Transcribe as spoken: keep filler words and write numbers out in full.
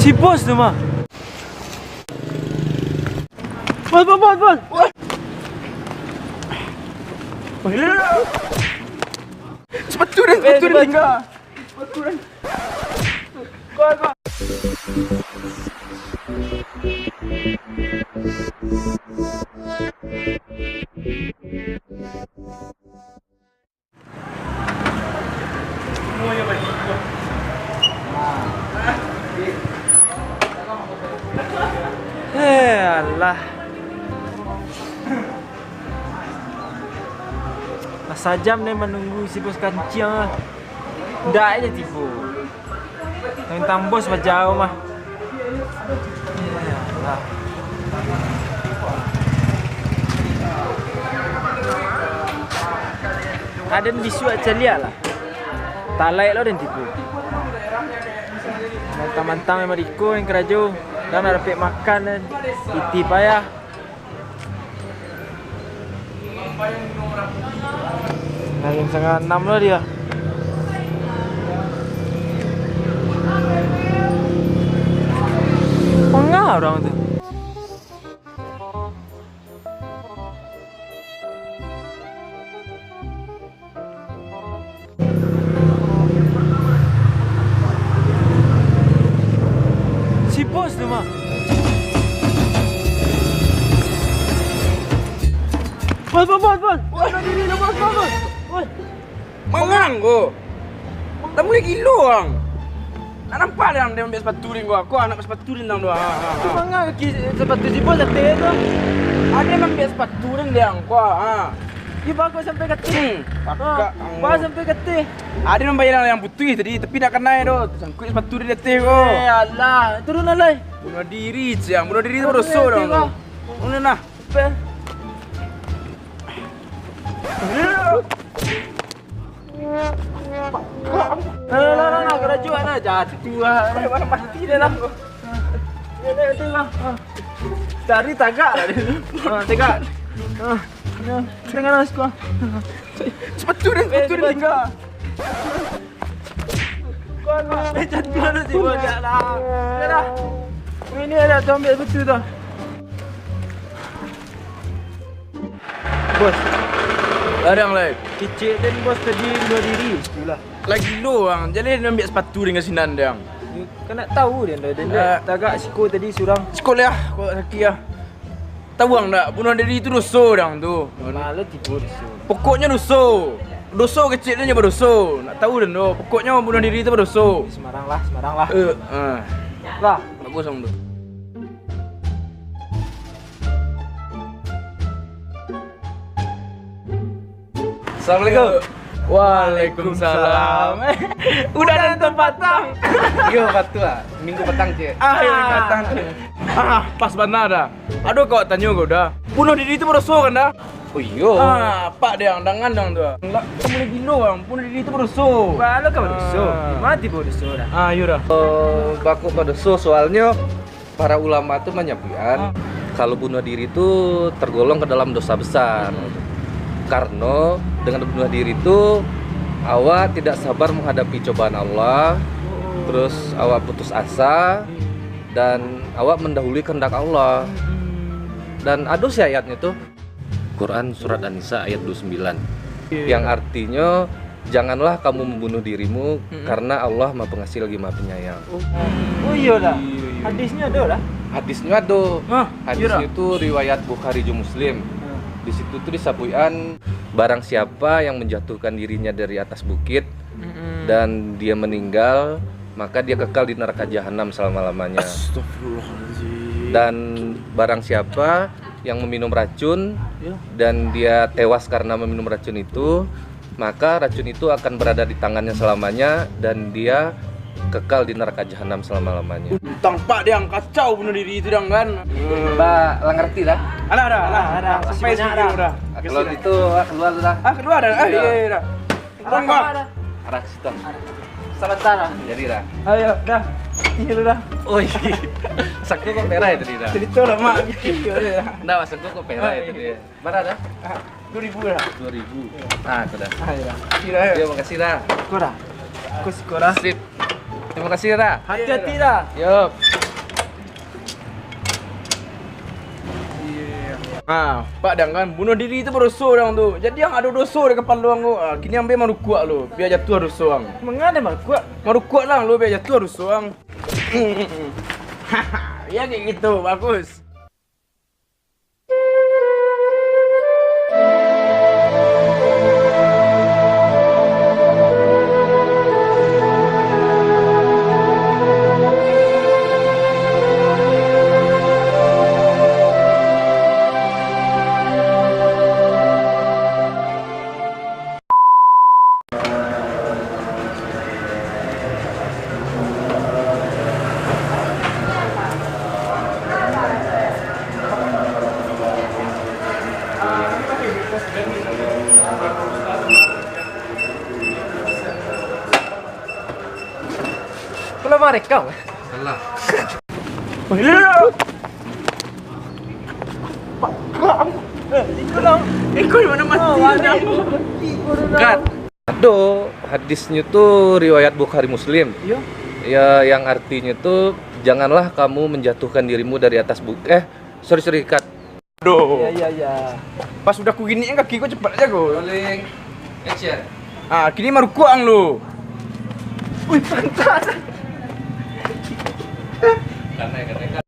Si bos tu mah. Bos, bos, bos, bos. Sepatu dan sepatu dan tinggal. Sepatu dan. Bos, bos. Eh, alah. Lah sajam den manunggu si bos kanciang lah. Ndak aja tibo. Tantang bos bajauah mah. Yalah. Aden bisuak caliak lah. Talaik lo den tibo. Mantang-mantang memang iko yang karajo. Dan nak dapek makan den. Pitih payah. Nah, jam setengah enam lah dia. Manga urang tu. Si bos tu mah. Bos, bos, bos, bos. Bos, berdiri lah, bos, bos, bos. Bos. Mangang ko. Lah mulai gilo ang. Nak nampak dang dia ambiak sepatu den ko. Ko anak sepatu den dang tu. Ha, ha, ha. Mangang ki sepatu si bos ate tu. Ado nan ambiak sepatu den dang ko. Ha. Di bako sampai ka ateh. Hmm, pakak ang. Bako sampai ka ateh. Ado nan bayar yang putuih tadi, tapi nak kanai tu. Sangkuik sepatu den di ateh ko. Eh, alah. Turun lah, lai. Bunuh diri, ciang. Bunuh diri tu badoso dang tu. Turun lah. Pe. Nah, nah, nah, nah, karajo lah, jatuah lah. Mati dah lah. Cari tagak lah dia. Ha, tagak. Ha, ya, tengah lah, suka. Sepatu dia, sepatu dia tinggal. Kau nak, eh, jatuah lah, si bos, dah lah. Dah lah. Ini ada tu, ambiak sepatu tu. Bos. Larang lai. Kecek den bos tadi bunuh diri. Iyolah. Lah gilo ang. Jaleh den ambiak sepatu den ka sinan dang. Kan nak tahu den dah. Den dah tagak siko tadi surang. Siko lah, kok sakik ah. Tahu ang dak, bunuh diri tu doso dang tu. Malah tibo doso. Pokoknyo doso. Doso kecek den nyo badoso. Nak tahu den tu. Pokoknyo bunuh diri tu badoso. Semarang lah, semarang lah. Eh, ah. Lah. Bagus ang tu. Assalamualaikum. Waalaikumsalam. Udah nonton patang? Iyo, batua lah. Minggu patang, cek. Ah, iyo, minggu patang. Ah, pas bana dah. Aduh, kau tanyo kau dah. Bunuh diri tu badoso kan dah? Oh iyo. Ah, pak dang, dangan dang tu. Lah, kamu lagi gilo bang. Bunuh diri tu badoso. Wah, lo kau badoso. Ah. Mati badoso dah. Ah, iyo dah. Eh, bako badoso soalnyo para ulama tu manyabuikan, ah, kalau bunuh diri tu tergolong ke dalam dosa besar. Hmm. Karno dengan bunuh diri tu awak tidak sabar menghadapi cobaan Allah, oh, terus awak putus asa, hmm, dan awak mendahului kehendak Allah. Hmm. Dan ado sih ayatnya tu. Quran surat An-Nisa ayat dua puluh sembilan. Iya. Yang artinyo, "Janganlah kamu membunuh dirimu, mm-mm, karena Allah Maha Pengasih lagi Maha Penyayang." Oh, oh iyo dah. Iya, iya. Hadisnyo ado dah? Hadisnyo ado. Hah, iya dah. Hadisnyo tu riwayat Bukhari jo Muslim. Hmm. Di situ tu disabuikan, barang siapa yang menjatuhkan dirinya dari atas bukit, mm-mm, dan dia meninggal, maka dia kekal di neraka jahanam selama-lamanya. Astagfirullahaladzim. Dan barang siapa yang meminum racun, ya, dan dia tewas karena meminum racun itu, maka racun itu akan berada di tangannya selamanya dan dia kekal di neraka jahanam selama-lamanya. Tampak dia yang kacau bunuh diri itu, dang, kan? Ba, lah ngerti dah? Alah, dah, alah, dah. Sampai sini dah. Kalau gitu, ah, keluar tu dah. Ah, keluar dah. Ah, iya, iya, dah. Bang, bang. Arah situ. Sabanta lah. Jadi dah. Ayo, dah. Ini dulu dah. Oi. Sangko kok merah itu dia dah. Cerita lah, Mak. Iya, iya. Ndak, sangko kok merah itu dia. Bara dah? Ah, dua ribu dah. Dua ribu. Ah, tu dah. Ah, iya. Makasih dah, ya. Yo, makasih dah. Kau dah. Kau siko dah. Sip. Terima kasih dah. Hati-hati dah. Yo. Ha, Pak Dang kan, bunuah diri tu badoso dang tu. Jadi ang ado doso di kapalo ang tu. Ha, kini ang be marukuak lo, bia jatuah doso ang. Manga den marukuak? Marukuak lah lo, bia jatuah doso ang. Ya kayak gitu, bagus. Kalau mereka, salah. Kat. Ado hadisnyo tu riwayat Bukhari Muslim. Iyo. Ya, yang artinyo tu, "Janganlah kamu menjatuhkan dirimu dari atas bu-," eh, sorry, sorry, cut. Aduh. Iya, iya, iya. Pas udah ku ginian kaki ku, cepat aja ku. Rolling. Action. Ah, kini marukuak ang lu. Wih, pantas. Karena, karena,